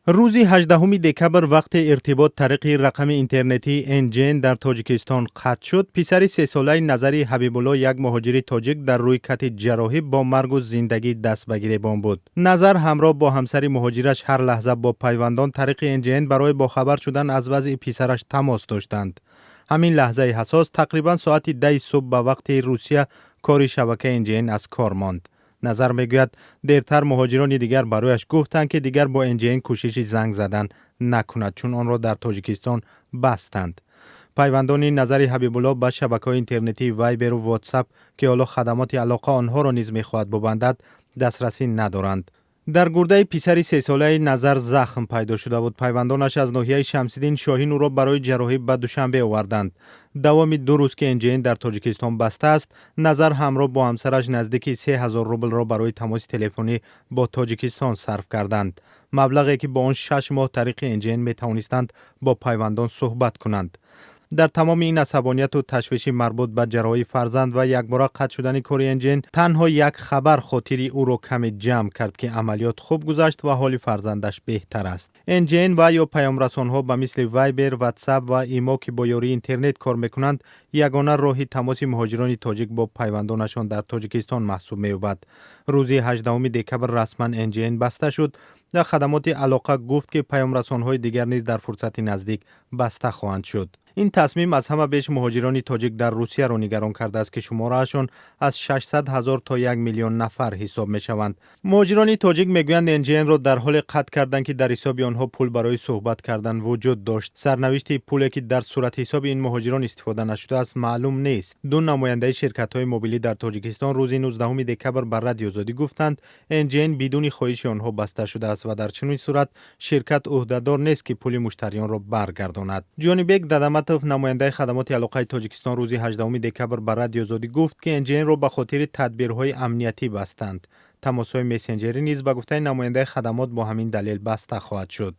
Рӯзи 18 декабр, вақте иртибот тариқи рақами интернетии НГН дар Тоҷикистон қатъ шуд, писари 3-солаи Назари Ҳабибулло, як муҳоҷири тоҷик, дар рӯи кати ҷарроҳӣ бо маргу зиндагӣ даст ба гиребон буд. Назар ҳамроҳ бо ҳамсари муҳоҷираш ҳар лаҳза бо пайвандон тариқи НГН барои бохабар шудан аз вазъи писараш тамос доштанд. Ҳамин лаҳзаи ҳассос, тақрибан соати 10-и субҳ ба вақти Русия, кори шабакаи НГН аз кор монд. Назар мегӯяд, дертар муҳоҷирони дигар барояш гуфтанд, ки дигар бо НГН кӯшиши занг задан накунад, чун онро дар Тоҷикистон бастанд. Пайвандони Назари Ҳабибулло ба шабакаҳои интернетии Вайберу Ватсап, ки ҳоло хадамоти алоқа онҳоро низ мехоҳад бубандад, дастрасӣ надоранд. Дар гурдаи писари 3-солаи Назар захм пайдо шуда буд. Пайвандонаш аз ноҳияи Шамсиддин Шоҳин ӯро барои ҷарроҳӣ ба Душанбе оварданд. Давоми 2 рӯз, ки НГН дар Тоҷикистон баста аст, Назар ҳамроҳ бо ҳамсараш наздики 3000 рублро барои тамоси телефонӣ бо Тоҷикистон сарф карданд, маблағе ки бо он 6 моҳ тариқи НГН метавонистанд бо пайвандон суҳбат кунанд. Дар тамоми ин асабонияту ташвиши марбут ба ҷарроҳии фарзанд ва якбора қатъ шудани кори НГН танҳо як хабар хотири ӯро каме ҷамъ кард, ки амалиёт хуб гузашт ва ҳоли фарзандаш беҳтар аст. НГН ва ё паёмрасонҳо ба мисли Вайбер, Ватсап ва Имо, ки бо ёрии интернет кор мекунанд, ягона роҳи тамоси муҳоҷирони тоҷик бо пайвандонашон дар Тоҷикистон маҳсуб меёбад. Рӯзи 18 декабр расман НГН баста шуд ва хадамоти алоқа гуфт, ки паёмрасонҳои дигар низ дар фурсати наздик баста хоҳанд шуд. Ин тасмим аз ҳама беш муҳоҷирони тоҷик дар Русияро нигарон кардааст, ки шумораашон аз 600 ҳазор то 1 миллион нафар ҳисоб мешаванд. Муҳоҷирони тоҷик мегӯянд, НГН-ро дар ҳоле қатъ карданд, ки дар ҳисоби онҳо пул барои суҳбат кардан вуҷуд дошт. Сарнавишти пуле, ки дар суратҳисоби ин муҳоҷирон истифода нашудааст, маълум нест. Ду намояндаи ширкатҳои мобилӣ дар Тоҷикистон рӯзи 19 декабр ба Радиои Озодӣ гуфтанд, НГН бидуни хоҳиши онҳо баста шудааст ва дар чунин сурат ширкат ӯҳдадор нест, ки пули муштариёнро баргардонад. Ҷонибек Дадаматов, намояндаи хадамоти алоқаи Тоҷикистон, рӯзи 18 декабр ба Радиои Озодӣ гуфт, ки НГН-ро ба хотири тадбирҳои амниятӣ бастанд. Тамосҳои мессенҷерӣ низ, ба гуфтаи намояндаи хадамот, бо ҳамин далел баста хоҳад шуд.